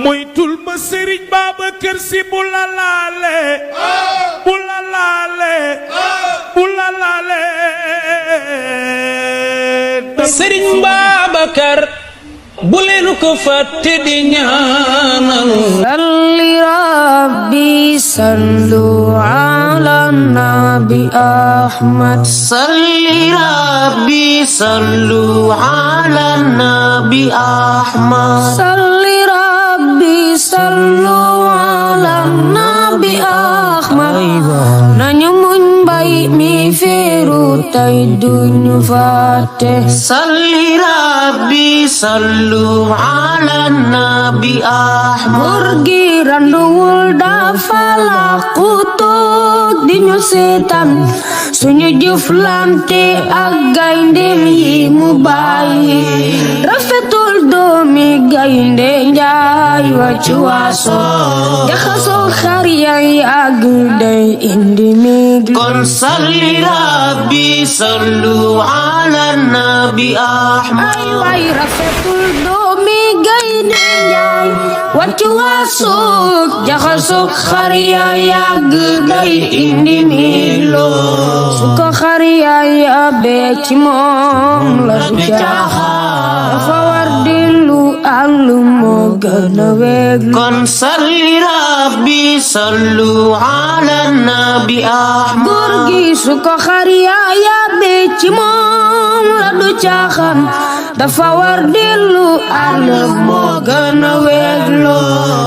moytul ma Serigne Babacar Sy bu la laale bu la laale bu la laale Serigne Babacar bu leen ko fàtte di ñaanal salli rabbi sallu ala nabi ahmad salli rabbi sallu ala nabi ahmad salli rabbi sallu ala nabi ahmad nañu muñ mbay mi feeru tay duñu fàtte salli rabbi sallu ala nabi ahmad góor gi randuwul dafa làqu toog di ñu seetaan suñu jëflante ak gaynde yi mu bàyyi rafetul doomi gaynde njaay wàccu waaso jaxasoo xar yaay ak day indi mig kon salli rabbi sallu ala nabi ahmad ay waay rafetul doomi gaynde njaay wàccu waaso jaxasoo xar yaay ak day indi mig su ko xar yaay abee ci moom la du jaaxaan dafa war dellu àll moo gën a weglu kon salli rabbi sallu ala nabi ahmad góor gi su ko xar yaay abee ci moom la du jaaxaan dafa war dellu àll moo gën a weglu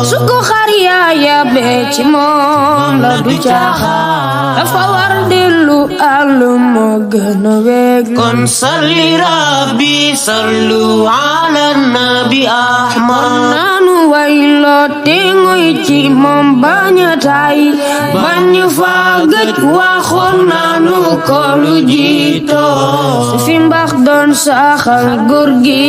su ko xar yaay abee ci moom la du jaaxaan dafa war dellu àll moo gën a weglu kon salli rabbi sallu ala nabi ahmad naanu wayloo te ngoy ci moom baña tay bañ fa gëj waxoon naanu ko lu jiito su fi mbax doon saxal góor gi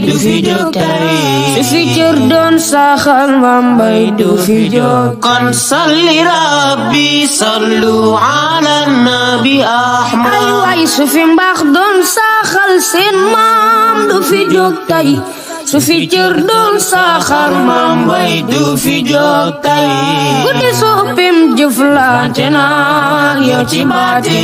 du fi jóg tay su fi cër doon saxal mambay du fi jóg kon salli rabbi sallu ala nabi ahmad ay way su fi mbax doon saxal seen maam du fi jóg tay su fi cër doon saxal maam bay du fi jóg tay guddi soppim jëflante naa yow ci baati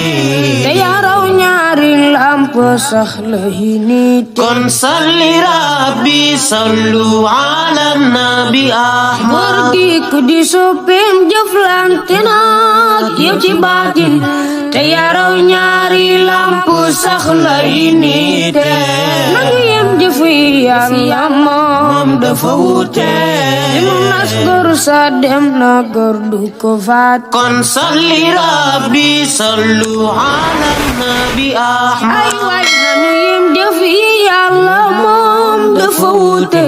te yaaraw ñaari lamp sax la yi nit kon salli rabbi sallu ala nabi ahmad góor gi ku di soppim jëflante naa yow ci baati te yaaraw ñaari lamp sax la yi nit nagu yem jëfi yàlla moom dafa wuute li mu nas góor sa dem na góor du ko faat kon salli rabbi sallu ala nabi ahmad ay waay nanu yem jëfi yàlla moom dafa wuute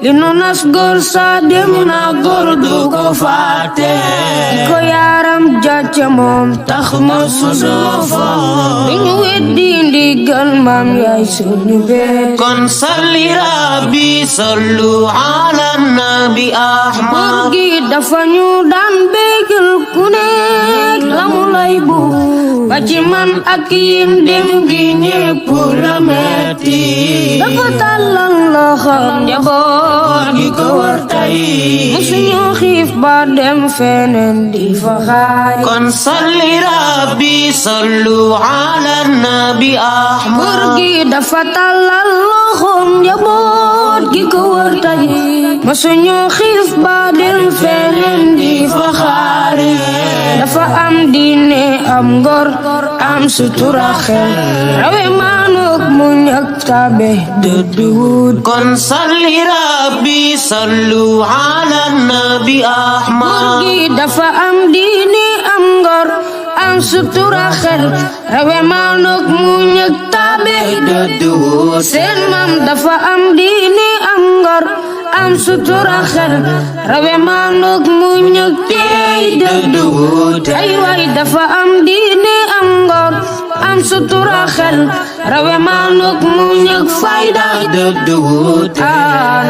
li nu nas góor sa dem na góor du ko faate ko yaaram jàcce moom tax ma susufo duñu weddi ndigal maam yaay suñu beet kon salli rabbi sallu ala nabi ahmad góor gi dafa ñu daan bégal ku nekk la mu lay bu ba ci man ak yim dem gi ñépp la metti dafa tàllal loxoom njaboot gi ko war tay musuñu xiif ba dem feneen di fa xaay kon salli rabbi sallu ala nabi ahmad góor gi dafa tàllal loxoom njaboot gi ko war tay musuñu xiif ba dem feneen di fa xaay dafa am diine am ngor am sutura xel rawe maanuk muñ ak tabe dëddu wut kon salli rabbi sallu ala nabi ahmad góor gi dafa am diine am ngor am sutura xel rawe maanuk muñ ak tabe dëddu wut seen maam dafa am diine am ngor am sutura xel rawe maanuk muñ ak tey dëddu wut ay waay dafa am diine am ngor am sutura xel rawe maanuk muñ ak fayda dëddu wut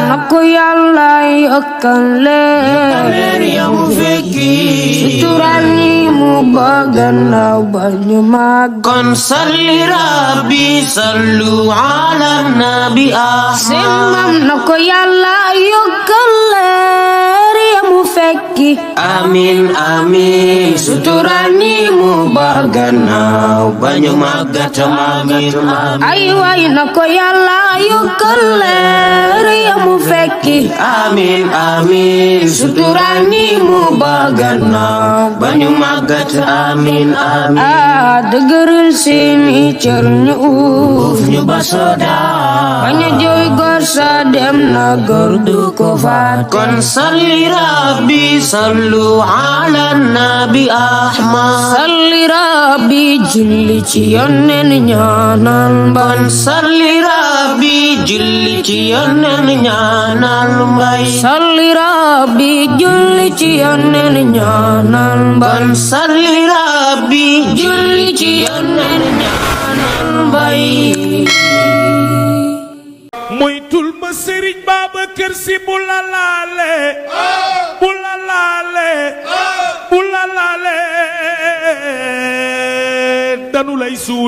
na ko yàlla yokkal leer yamu fekki sutural ñi mu ba gannaaw ba ñu mag kon salli rabbi sallu ala nabi ahmad seen maam na ko yàlla yokkal leer fekki amin amin sutura ñi mu ba gannaaw bañu màggat amin ay way na ko yàlla yokkal leer ya mu fekki amin amin sutura ñi mu ba gannaaw bañu màggat amin amin dëgëral seeni cër ñu uuf ñu ba sodaa baña jooy góor sa dem na góor du ko faat kon salli rabbi sallu ala nabi ahmad salli rabbi julli ci yonnen ñaanal mbay kon salli rabbi julli ci yonnen ñaanal mbay salli rabbi julli ci yonnen ñaanal mbay kon salli rabbi julli ci yonnen ñaanal mbay moytul ma Serigne Babacar Sy bu la laale bu la laale bu la laale danu lay suul